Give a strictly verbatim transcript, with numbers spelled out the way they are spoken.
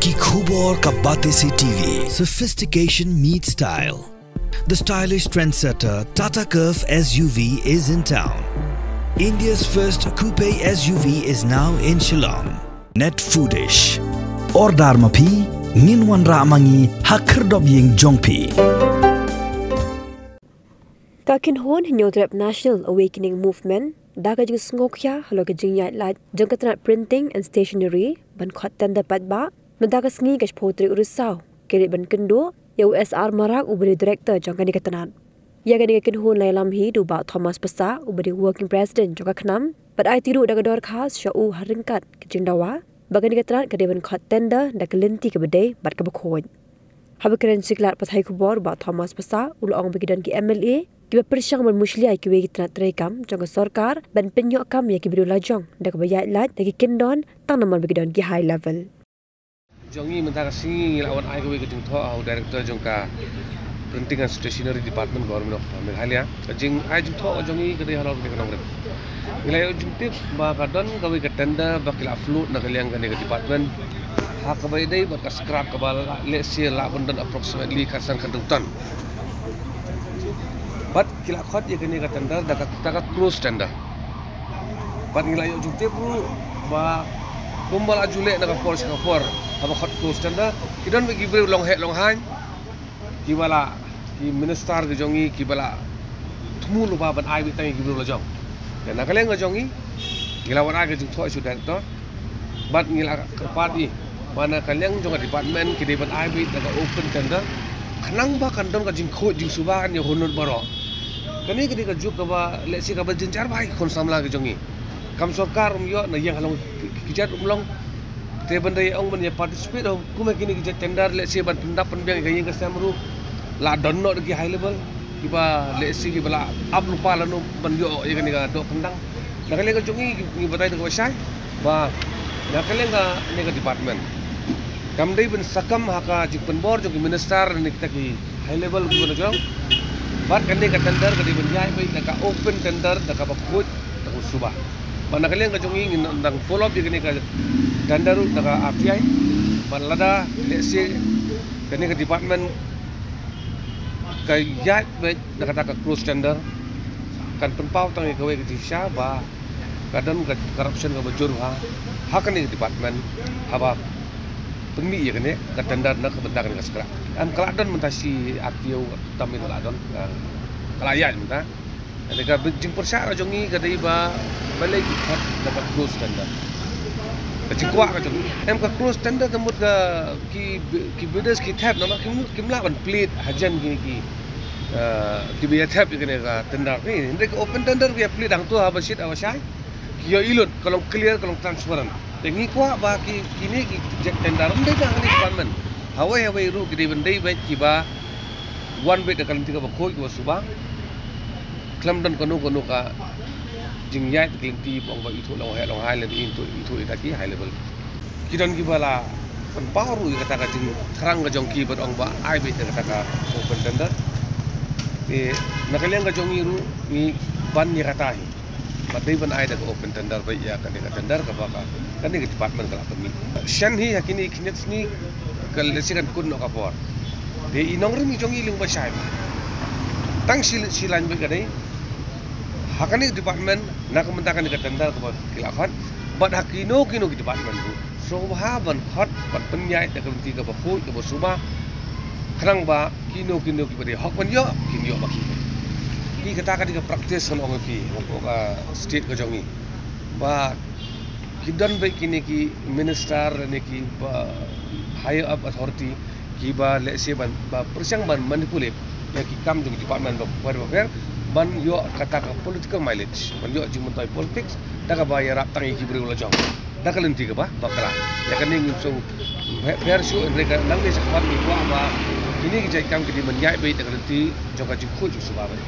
Ki khubor ka Batesi T V. Sophistication meets style. The stylish trendsetter Tata Curvv S U V is in town. India's first coupe S U V is now in Shillong. Net Foodish. Order ma phi, ngin wanrah ma ngi ha khyrdop ïing jong phi. Ka kynhun Hynñiewtrep National Awakening Movement da ka jingsngewkhia halor ka jingïaid lait jong ka tnat printing and stationery ban khot tender paidbah, mynta ka sngi ka shiphew tarik u Risaw, ki leit ban kynduh ïa u S R Marak uba dei director jong kane ka tnat. Ïa kane ka kynhun la ïalam hi da u Bah Thomas Passah uba dei working president jong ka KHNAM, bad aiti ruh da ka dorkhas sha u ha ryngkat ka jingdawa ba kane ka tnat ka dei ban khot tender da ka lynti kaba dei bad kaba khuid. Haba kren sha ki lad pathai khubor, Bah Thomas Passah u la ong ba ki don ki M L A kiba pyrshang ban mushlia ïa kiwei ki tnat treikam jong ka sorkar ban pynïoh kam ïa ki briew lajong da kaba ïaid lait da ki kyndon tang namar ba ki don ki high level. Jong ngi mynta ka sngi ngi la wan ai kawei ka jingthoh ha u director jong ka Printing and Stationery Department, Government of Meghalaya. Ka jingai jingthoh ka jong ngi ka dei halor kane ka nongrim. Ngi la ïoh jingtip ba ka don kawei ka tender ba ki la float na ka liang kane ka department, ha kaba ïadei bad ka scrap kaba la, let's say, lah ban don approximately khatsan khatdeu ton. Bad ki la khot ïa kane ka tender da kata ka close tender. Bad ngi la ïoh jingtip ruh ba kumba la ju leh na ka por sha ka por, haba khot close tender, ki don beit ki briew long heh long haiñ kiba la, ki minister ki jong ngi kiba la thmu lypa ban ai beit tang ïa ki briew lajong. Te na ka liang ka jong ngi, ngi la wan ai ka jingthoh sha u director bad ngi la kyrpad ïa ba na ka liang jong ka department ki dei ban ai beit da ka open tender, khnang ba kan don ka jingkhuid jingsuba kan ïa hynrei baroh. Kane ka dei ka juk kaba, let's say, kaba jynjar bha ïa ki khun samla ki jong ngi. Kam sorkar um ïoh, na ïing halong ki, ki, ki jait um long. Te ban dei ong ban ïa participate ha kum kine ki jait tender, let's say, ban pyndap pynbiang ïa ka ïing ka sem ruh la don noh da ki high level kiba, let's say, kiba la ap lypa lano ban ïoh ïa kane ka doh kyndang. Na ka liang ka jong ngi, ngi batai da kaba shai ba na ka liang kane ka department kam dei ban sakam ha ka jingpynbor jong ki minister ne kita ki high level kiba na jrong. Bad kane ka tender ka dei ban ïaid beit da ka open tender, da kaba khuid, da kaba suba. Bad na ka liang ka jong ngi, ngin nang follow up ïa kane ka tender ruh da ka R T I. Bad lada, let's say, kane ka department ka ïaid beit da kata ka close tender, kan pynpaw tang ïa kawei ka jingshisha ba ka don ka corruption kaba jur ha, ha kane ka department, haba pynmih ïa kane ka tender na ka bynta kane ka scrap. Em, ka la don mynta shi R T O tam ïa la don, ka, ka la ïaid mynta. Kane ka jingpyrshah ka jong ngi ka dei ba balei ki khot da ka close tender. Ka jingkwah ka jong ngi. Em, ka close tender te mut ka ki, ki bidders ki thep namar kim, kim lah ban plead hajan kine ki, eh, kiba ïa thep ïa kane ka tender. Ni, hynrei ka open tender ki ïa plead hangto haba shit haba shai. Ki ïoh i lut, ka long clear, ka long transparent. Te ngi kwah ba ki, kine ki jait tender ym dei tang ha kane ka department. Hawei hawei ruh ki dei ban dei beit kiba wan beit da ka lynti kaba khuid kaba suba. Khlem don kano kano ka jingïaid da ka lynti ba ong ba ithuh long heh long haiñ lane ithuh, ithuh ïa kita ki high level. Ki don kiba la pynpaw ruh ïa kata ka jingthrang ka jong ki bad ong ba ai beit da kata ka open tender. Te na ka liang ka jong ngi ruh ngi ban ïa kata hi. Ba dei ban ai da ka open tender beit ïa kane ka tender kaba ka, kane ka department ka la pynmih. Shen hi ha kine ki khyndiat sngi ka lehse kan kut noh ka por. Te i nongrim i jong i lyngba shai. Tang shi, shi lain beit ka dei ha kane ka department na ka bynta kane ka tender kaba ki la khot. Bad ha kino kino ki department ruh sngewbha ban khot ban pynïaid da ka lynti kaba khuid kaba suba. Khnang ba kino kino kiba dei hok ban ïoh kin ïoh ma ki. Ki kata ka dei ka practice ngan ong ïa phi, ong ka state ka jong ngi. Ba ki don beit kine ki minister ne kiba higher up authority kiba lehse ban ba pyrshang ban manipulate ïa ki kam jong ki department bapher bapher ban ïoh kata ka political mileage, ban ïoh jingmyntoi politics da kaba ïarap tang ïa ki briew la jong. Da ka lynti kaba bakla. Ïa kane ngim shu pher, pher shuh, hynrei ka nangne shakhmat ngi kwah ba kine ki jait kam ki dei ban ïaid beit da ka lynti jong ka jingkhuid jingsuba beit.